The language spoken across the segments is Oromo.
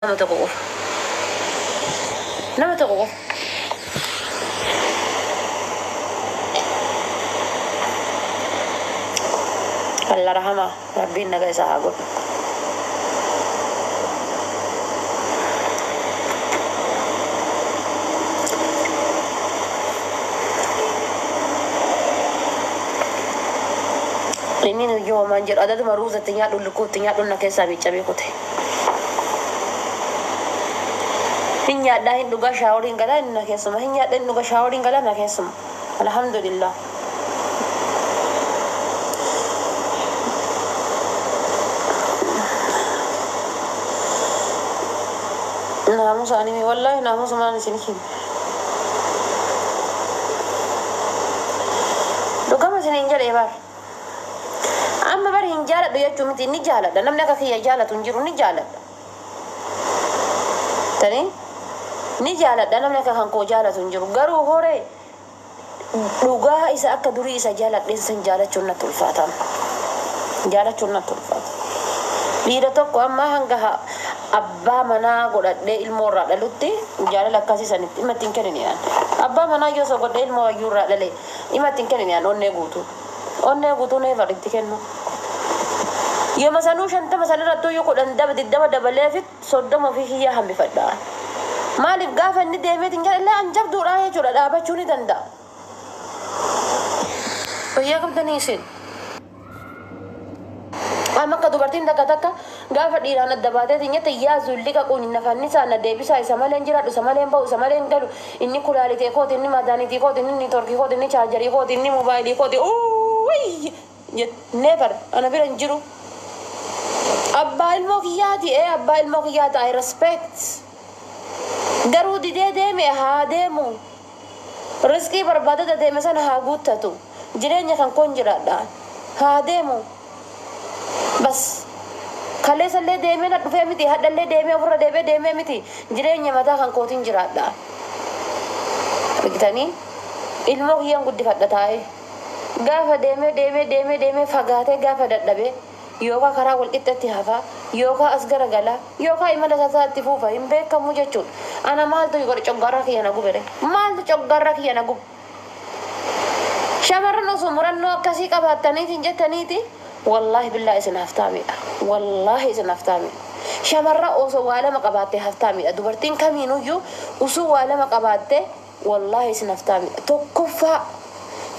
Nama tokko qofa. Nama tokko qofa. Allah rahama, Rabbiin naga isaa haa godhu. Inni nuyyoo homaan jedhu adaduma ruuzatti nyaadhu, lukkuutti nyaadhu, na keessaa miiccamee kute. Hin nyaadhaa, hin dhugaa, shaaworiin galaa, inni na keessuma. Hin nyaadha, hin dhugaa, shaaworiin galaa, na keessuma. Alhamdulillah. Naamusa ani wallahi naamusa maan isin himi. Dhugama isin hin jedhee bar. Amma bar hin jaaladhu jechuu miti, ni jaaladha. Namni akka kiyya jaalatu hin jiru, ni jaaladha. Tani ni jaaladha, namni akka kan koo jaalatu hin jiru. Garuu horee dhugaa isa akka durii isa jaaladheen san jaalachuun natti ulfaata. Jaalachuun natti ulfaata. Dhiira tokko amma hanga abbaa manaa godhadhee ilmoo irraa dhalutti jaalala akkasii sanitti dhimma ittiin kennine yaan. Abbaa manaa yoo osoo godhee ilmoo wayyuu irraa dhale dhimma ittiin kennine yaan onnee guutuu. Onnee guutuu never itti kennu. Yooma sanuu 50 sanirrattuu yoo 10 daba 20 dabalee fi 30 ofii kiyyaa hambifadha. Maaliif gaafa inni deemeetiin jedhe illee an jabduudha jechuudha, dhaabachuu ni danda'a. Fayyaa qabdanii isin. Amma akka dubartiin takka takka gaafa dhiiraan adda baateetiin jette, yaa zulliqa kun na fannisaa, na deebisaa, isa malee hin jiraadhu, isa malee hin ba'u, isa malee hin galu, inni kulaalitee kooti, inni madaanitii kooti, inni niitoorkii kooti, inni chaarjarii kooti, inni moobaayilii kooti, uuwii, never, ana bira hin jiru. Abbaa ilmoo kiyyaati, ee, abbaa ilmoo kiyyaati, I respect. Garuu didee deeme haa deemu. Riskii barbaadata deeme sana haa guuttatu. Jireenya kan koon jiraadha. Haa deemu. Bas. Kaleessallee deemee na dhufee miti, hadhallee deemee ofirra deebee deemee miti. Jireenya mataa kan kootiin jiraadha. Argitanii? Ilmoo kiyyaan guddifadha taa'ee. Gaafa deemee deemee deemee deemee fagaatee gaafa dadhabee yookaan karaa wal qixxetti hafaa yookaan as garagala yookaan imala isaa itti fuufa, hin beekamu jechuudha. Ana maaltu godhe coggaarraa kiyya na gubere? Maaltu coggaarraa kiyya na gube? Shamarran osoo murannoo akkasii qabaattaniitiin jettaniiti, wallaahi billaa isin haftaamidha. Wallaahi isin haftaamidha. Shamarran osoo waa lama qabaatte haftaamidha. Dubartiin kamiinuyyuu osoo waa lama qabaatte, wallaahi isin haftaamidha. Tokkoffaa,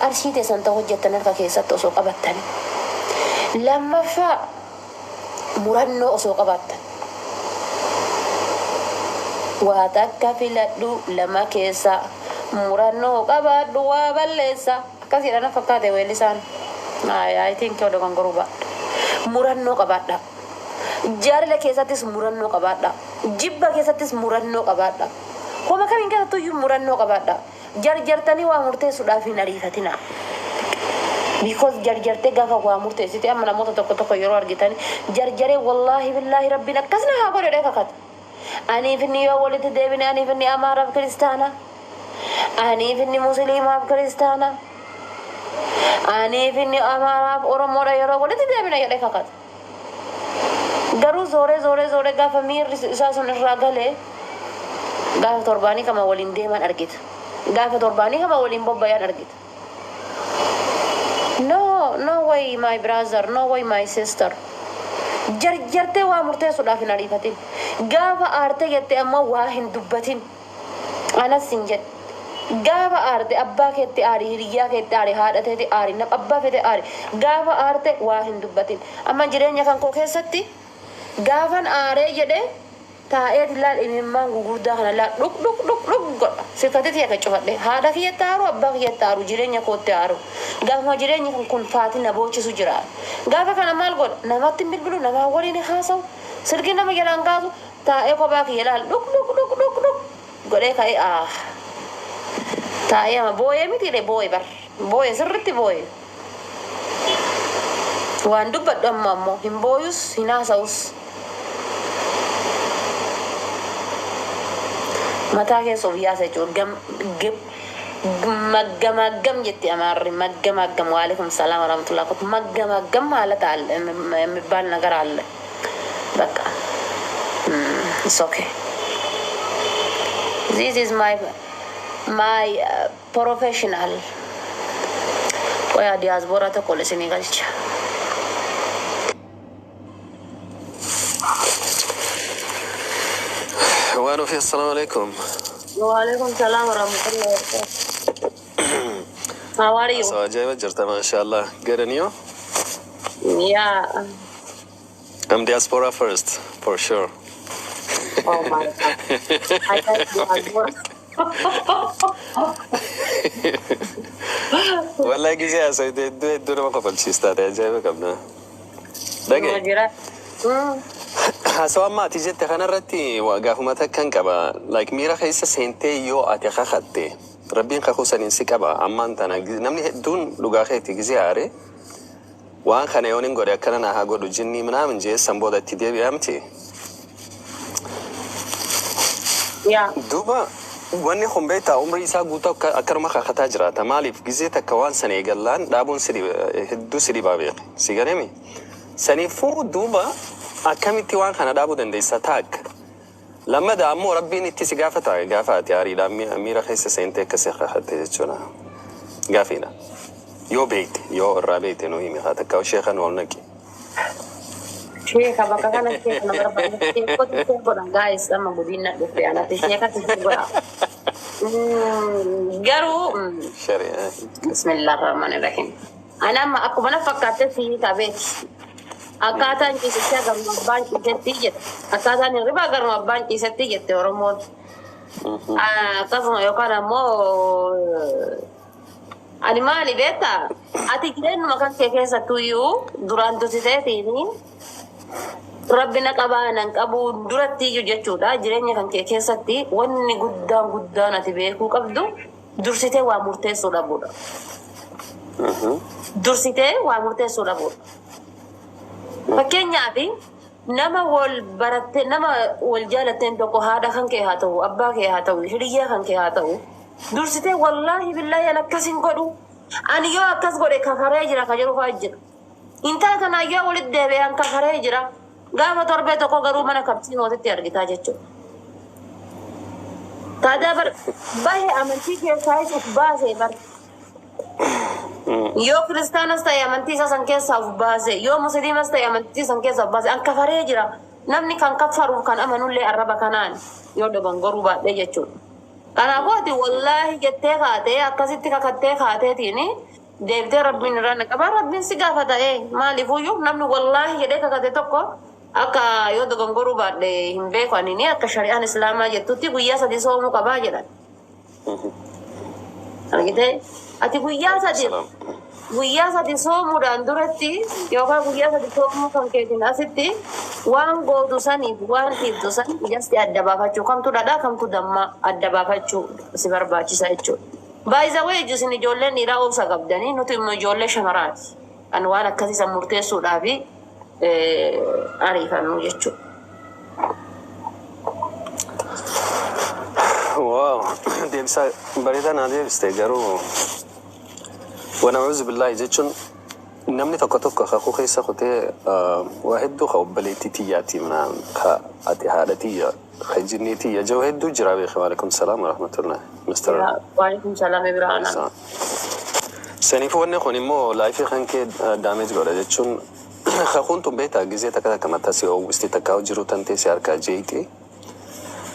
qarshii teessan ta'u hojjettan harka keessatti osoo qabattani. Lammaffaa, murannoo osoo qabaattan. Waa takka filadhu lama keessa, murannoo qabaadhu waa balleessa. Akkasiidha na fakkaate weellisaan. I think yoo dogongoruu baadha. Murannoo qabaadha. Jaalala keessattis murannoo qabaadha. Jibba keessattis murannoo qabaadha. Homa kamiin keessattuyyuu murannoo qabaadha. Jarjartanii waa murteessuudhaaf hin ariifatina. Because jarjartee gaafa waa murteessite, amma namoota tokko tokko yeroo argitan jarjaree, wallaahi billaahi Rabbiin akkasna haa godhu jedhee kakata. Aniif inni yoo walitti deebine, aniif inni Amaaraaf Kiristaana. Aniif inni Musliimaaf Kiristaana. Aniif inni Amaaraaf Oromoodha yeroo walitti deebine jedhee kakata. Garuu zooree zooree zooree gaafa miirri isaa sun irraa galee, gaafa torbaanii kama waliin deeman argita. Gaafa torbaanii kama waliin bobbayan argita. No, no way, my brother, no way, my sister. Jarjartee waa murteessuudhaaf hin ariifatin. Gaafa aartee jette ammoo waa hin dubbatin. Anas hin jedhe. Gaafa aarte abbaa keetti aari, hiriyyaa keetti aari, haadha teetti aari, nama abbaa fete aari. Gaafa aarte waa hin dubbatin. Amma jireenya kan koo keessatti gaafan aaree jedhee taa'eeti laal, imimmaan gugurdaa kana laal, dhuk dhuk dhuk dhuk godha. Sirkatiti akka cufadhe. Haadha kiyyatti aaru, abbaa kiyyatti aaru, jireenya kootti aaru. Gaafuma jireenyi kun faati na boochisu jira. Gaafa kana maal godha? Namatti hin bilbilu, namaa waliin haasa'u. Silkii nama jalaan kaasu, taa'ee kophaa kiyya laal, dhuk dhuk dhuk dhuk dhuk godhee ka'ee, ah. Taa'ee ama booyee miti, booye bar. Booye, sirritti booye. Waan dubbadhu amma ammoo hin booyus, hin haasa'us. Mataa keessa of yaasa jechuudha. Gam መገማገም jetti Amaarri, መገማገም። ዋሌኩም ሰላም ወራህመቱላህ። መገማገም ማለት አለ የሚባል ነገር አለ። በቃ It's okay. This is my professional. Qoyaa, diaspora tokko ol isinii galcha. Waan ofii, assalaamu alaikum. Waalaikum salaam warahmatullahi wabarakatuh. How are you? Hasawa ajaa'iba jirta, maashaallah. Good, and you? Yeah. I'm diaspora first, for sure. Oh my God. I like diaspora. Wallahi gisee haasawite hedduu hedduu nama kofalchiistaa ta'e, ajaa'iba qabna. Nama Dhagaye. jira. Hasawa amma ati jette kanarratti waa gaafuma takkan qaba. Like, miira keessa seentee yoo ati kakatte, rabbiin kakuu saniin si qaba. Ammaan tana namni hedduun dhugaa keetti gisee aare waan kana yoon hin godhe akkana naa haa godhu jinnii minaamin jee san booda itti deebi'aa miti. Yeah. Duuba wanni kun beektaa, umrii isaa guutuu akkanuma kakataa jiraata. Maaliif gizee takka waan sana eegallaan dhaabuun si hedduu si dhibaa beeke. Si galemi? Saniifuu duuba akkamitti waan kana dhaabuu dandeessa taakka? Lammada ammoo rabbiin itti si gaafata gaafa ati aariidhaan miira keessa seentee akkasii kakatte jechuudha. Gaafiidha. Yoo beekte, yoo irraa beekte nuu himi, haa takka sheekan ol naqi. Sheeka bakka kana sheeka na barbaada. Sheekoti shee godhan gaa'is amma guddina dhufe anatti sheekatti shee godha. Garuu Shari'aa. Bismillah rahmaan rahim. Ani amma akkuma na fakkaatte sii qabeeti. Akkaataan ciisichaa garuma abbaan ciisetti jette. Akkaataan hirribaa garuma abbaan ciisetti jette Oromoon. Akkasuma yookaan ammoo ani maali beektaa? Ati jireenyuma kan kee keessattuyyuu duraan dursiteetiin rabbi na qabaa nan qabu duratti iyyuu jechuudha. Jireenya kan kee keessatti wanni guddaan guddaan ati beekuu qabdu dursitee waa murteessuu dhabuudha. Dursitee waa murteessuu dhabuudha. Fakkeenyaaf, nama wal baratte, nama wal jaalatteen tokko, haadha kan kee haa ta'u, abbaa kee haa ta'u, hiriyyaa kan kee haa ta'u, dursitee wallaahi billaahi ani akkas hin godhu. Ani yoo akkas godhe kafaree jira ka jedhu fa'aa jira. Intala kanaa yoo walitti deebi'an kafaree jira. Gaafa torbee tokko garuu mana kabsii mootitti argitaa jechuudha. Taadaa bar bahe amantii keessaa of baasee bar. Yoo kiristaanas ta'e amantii isaa san keessaa of baase, yoo musliimas ta'e amantii san keessaa of baase, an kafaree jira. Namni kan kafaruuf kan amanullee arraba kanaan yoo dogongoruu baadhee jechuudha. Kanaafuu ati wallaahi jettee kaatee akkasitti kakattee kaateetiin deebitee rabbiin irraa na qabaa, rabbiin si gaafata. Ee, maaliifuyyuu namni wallaahi jedhee kakate tokko akka yoo dogongoruu baadhe hin beeku anini, akka shari'aan islaamaa jettutti guyyaa 3 soomuu qabaa jedhan. Argitee, ati guyyaa 3 Salaam. guyyaa 3 soomuudhaan duratti yookaan guyyaa 3 soomuu kan keetiin asitti waan gootu saniif waan dhiibdu san jasti adda baafachuu, kamtu dhadhaa kamtu dammaa adda baafachuu si barbaachisa jechuudha. Baay'isa isin ijoolleen dhiiraa obsa qabdanii, nuti immoo ijoollee shamaraati. Kan waan akkasii san murteessuudhaaf ariifannu jechuudha. Wow, deebisaa bareedaa naa deebiste. Garuu ونعوذ بالله jechuun namni tokko tokko kakuu keessa kutee waa hedduu, ka obboleettii tiyyaati minaan, ka ati haadha tiyya, ka jinnii tiyya jiru hedduu jira beeke. Waalaikum salaam warahmatullah. Mr. Waalaikum salaam Ibrahim. Saniifuu wanni kun immoo life kan kee damage godha jechuun kakuun tun beektaa, gizee takka takka mataa si oowwisti, takka jiru tantee si harkaa jeeti.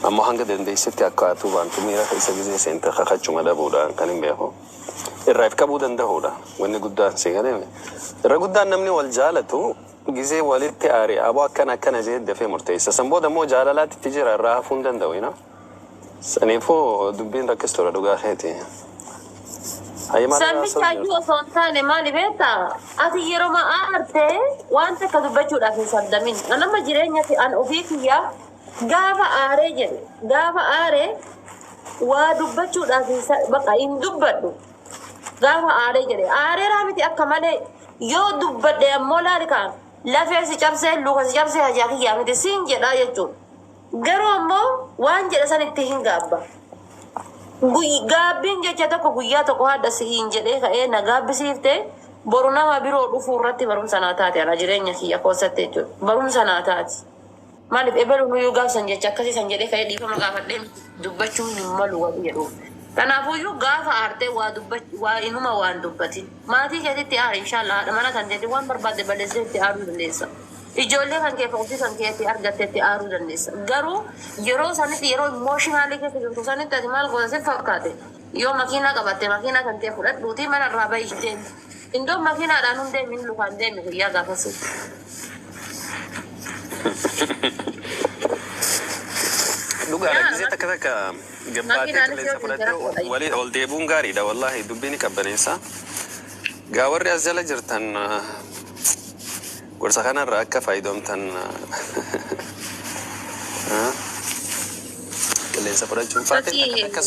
Ammoo hanga dandeessitti akka atuu baantu miira keessa gizee seente kakachuma dhabuudhaan kan hin beeku. Irraa if qabuu danda'uudha. Wanni guddaan si galee. Irra guddaan namni wal jaalatu gizee walitti aare aboo akkana akkana jee dafee murteessa. San booda immoo jaalalaatti itti jira, irraa hafuu hin danda'u. You know? Saniifuu dubbiin rakkistuudha, dhugaa keeti. Hayya, maal irraa haasa'u Sambichaayyuu jirtu? osoo hin taane, maali beektaa? Ati yeroo aartee waan takka dubbachuudhaaf hin sardamin. Nama jireenyatti an ofii kiyyaa gaafa aaree jedhe, gaafa aaree waa dubbachuudhaaf hin bakka hin dubbadhu. Gaafa aaree jedhe aareeraa miti, akka malee yoo dubbadhe ammoo laali kaan lafee si cabsee luka si cabsee hajaa kiyyaa miti siin jedhaa jechuudha. Garuu ammoo waan jedhe san itti hin gaabba. Gaabbiin jecha tokko guyyaa tokko haadha sihiin jedhee ka'ee na gaabbisiifte, boru nama biroo dhufuu irratti barumsa naa taate, ana jireenya kiyya keessatti jechuudha. Barumsa naa taate. Maaliif ebaluun iyyuu gaafsan jecha akkasii san jedhee ka'ee dhiifama gaafadhee dubbachuu hin malu waan jedhuuf. Kanaafuyyuu gaafa aartee waa dubbach waa inuma waan dubbatin. Maatii keetitti aari, inshallah, haadha mana kan teeti waan barbaadde balleessee itti aaruu dandeessa. Ijoollee kan kee ofii kan keetti argatte itti aaruu dandeessa. Garuu yeroo sanitti, yeroo emotional keessa jirtu sanitti, ati maal goota si fakkaate? Yoo makiinaa qabatte, makiinaa kan ta'e fudhadhuutii mana irraa bahi, deemi. Indoo makiinaadhaan hun deemin, lukaan deemi guyyaa gaafasii. Dhugaadha. Yaa Gisee takka takka gabbaatee makiinaanis qilleensa yoo deemte fudhattee rakkoodha. Walii ol deebuun gaariidha, wallaahi, dubbiin qabbaneessa. Gaa warri as jala jirtan gorsa kanarra akka fayyadamtan, qilleensa fudhachuun faateen takka Bakki takka.